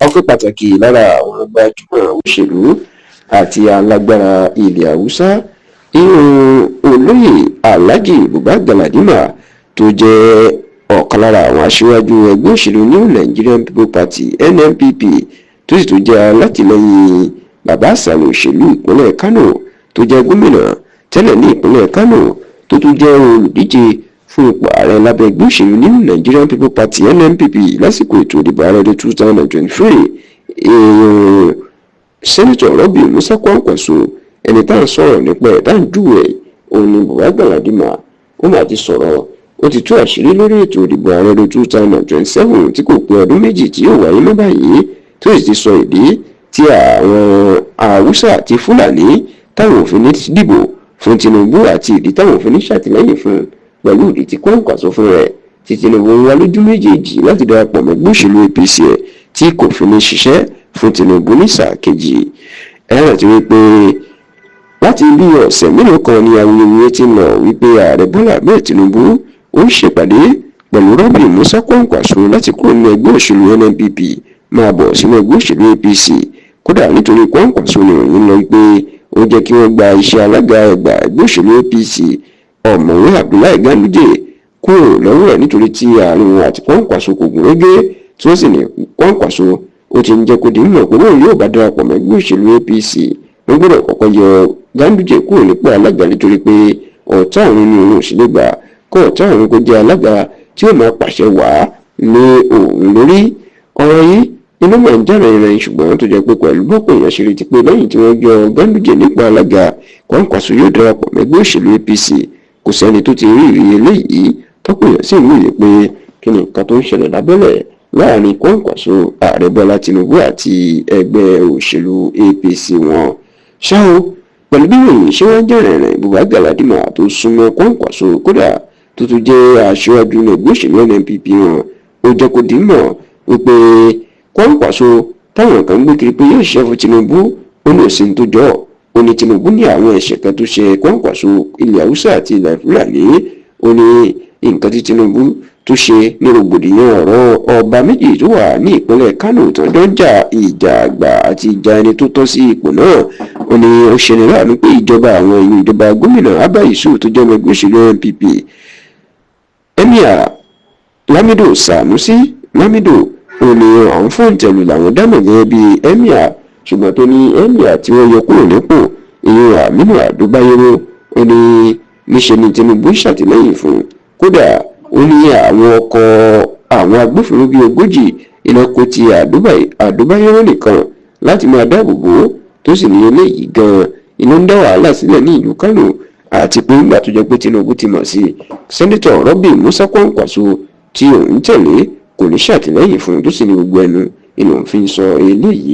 Ọpẹ́ pàtàkì lára àwọn gbajúmọ̀ òṣèlú àti alágbára ilẹ̀ Haúsá, irun olóyè Alhaji Buba Galadima, tó jẹ́ ọ̀kan lára àwọn aṣíwájú ẹgbẹ́ òṣèlú New Nigerian People Party, NNPP, tó sì tún jẹ́ alátìlẹyìn bàbá àsàlẹ̀ òṣèlú ìpínlẹ̀ Kano, tó jẹ́ gómìnà tẹ́lẹ̀ ní ìpínlẹ̀ Kano, tó tún jẹ́ olùdíje fún ipò ààrẹ lábẹ́ ẹgbẹ́ òṣèlú New Nigerian People Party, NNPP, lásìkò ètò ìdìbò ààrẹ ọdún 2023, èèyàn Senator Rabiu Musa Kwankwaso, ẹni tá à ń sọ̀rọ̀ nípa ẹ̀, tá à ń júwèé òun ni Buba Galadima. Ó mà ti sọ̀rọ̀, ó ti tú àṣírí lórí ètò ìdìbò ààrẹ ọdún 2027 tí kò pé ọdún 2 tí yóò wáyé mọ́ báyìí, tó sì ti sọ ìdí tí àwọn Haúsá àti Fúlàní táwọn ò fi ní dìbò fún Tinubu àti ìdí táwọn ò fi ní ṣàtìlẹ́yìn fún, pẹ̀lú ìdí tí Kwankwaso fún rẹ̀ tí Tinubu ń wá lójú méjèèjì láti darapọ̀ mọ́ ẹgbẹ́ òṣèlú APC ẹ̀ tí kò fi ní ṣiṣẹ́ fún Tinubu ní sáà kejì. Ẹ rántí wípé láti bí ọ̀sẹ̀ mélòó kan ní awuyewuye ti ń lọ wípé ààrẹ Bọ́lá Ahmed Tinubu ó ń ṣèpàdé pẹ̀lú Rabiu Musa Kwankwaso láti kúrò nínú ẹgbẹ́ òṣèlú NNPP máa bọ̀ sínú ẹgbẹ́ òṣèlú APC. Kódà, nítorí Kwankwaso ni ìròyìn lọ wípé ó jẹ́ kí wọ́n gba iṣẹ́ alága ẹgbà ẹgbẹ́ òṣèlú APC, Ọ̀mọ̀wé Abdullahi Ganduje, kúrò lọ́wọ́ ẹ̀, nítorí tí àárín wọn àti Kwankwaso kò gún régé, tí wọ́n sì ní Kwankwaso ó ti ń jẹ́ kó di mímọ̀ pé bóun yóò bá darapọ̀ mọ́ ẹgbẹ́ òṣèlú APC, wọ́n gbọ́dọ̀ kọ́kọ́ yọ Ganduje kúrò nípò alága, nítorí pé ọ̀tá òun ni, òun ò sì lè gbà kó ọ̀tá òun kó jẹ́ alága tí ó máa pàṣẹ wàá lé òun lórí. Ọ̀rọ̀ yìí inú máa ń jáde ìrìn, ṣùgbọ́n tó jẹ́ pé pẹ̀lú bọ́pọ̀ èèyàn ṣe retí pé lẹ́yìn tí wọ́n yọ Ganduje nípò alága, Kwankwaso yóò darapọ̀ mẹ́gbẹ́ òṣèlú APC, kò sẹ́ni tó ti rí ìrírí eléyìí. Tọ́pọ̀ èèyàn sì ń wòye pé kí ni nǹkan tó ń ṣẹlẹ̀ lábẹ́lẹ̀ láàrin Kwankwaso, ààrẹ Bọ́lá Tinubu àti ẹgbẹ́ òṣèlú APC wọn. Ṣá o, pẹ̀lú bí ìròyìn ṣé wọ́n jẹ́ rìnrìn, Buba Galadima tó súnmọ́ Kwankwaso, kódà tó tún jẹ́ aṣíwájú ẹgbẹ́ òṣèlú NNPP wọn, ó jẹ́ kó di mọ̀ wípé Kwankwaso táwọn kan gbé kiri pé yóò ṣiṣẹ́ fún Tinubu, ó ní òsín tó jọ. Ó ní Tinubu ní àwọn ẹ̀ṣẹ̀ kan tó ṣe Kwankwaso ilẹ̀ Haúsá àti ilẹ̀ Fúlàní. Ó ní nǹkan tí Tinubu tó ṣe ní rògbòdìyàn ọ̀rọ̀ ọba méjì tó wà ní ìpínlẹ̀ Kánò tó jọ ń jà ìjà àgbà àti ìjà ẹni tó tọ́ sí ipò náà. Ó ní ó ṣeni láàánú pé ìjọba àwọn èèyàn, ìjọba gómìnà Abba Yusuf tó jẹ́ ọmọ ẹgbẹ́ òṣèlú NPP, Emir Lamido Sanusi Lamido, ó ní àwọn fóònù làwọn dámọ̀ gẹ́gẹ́ bí emir, ṣùgbọ́n tó ní emir tí wọ́n yọ kúrò nípò, ìyẹn Aminu Ado Bayero, ó ní níṣe ni Tinubu ṣàtìlẹ́yìn fún. Kódà, ó ní àwọn ọkọ̀ àwọn agbófinró bíi 40 iná kó ti Ado Bayero nìkan láti máa dáàbò bò ó, tó sì ní eléyìí gan-an iná ń dá wàhálà sílẹ̀ ní ìlú Kánò, àti pé nígbà tó jẹ́ pé Tinubu ti mọ̀ sí Senator Rabiu Musa Kwankwaso tí òun tẹ̀lé kò ní ṣàtìlẹ́yìn fún un, tó sì ní gbogbo ẹnu inú òun fi ń sọ eléyìí.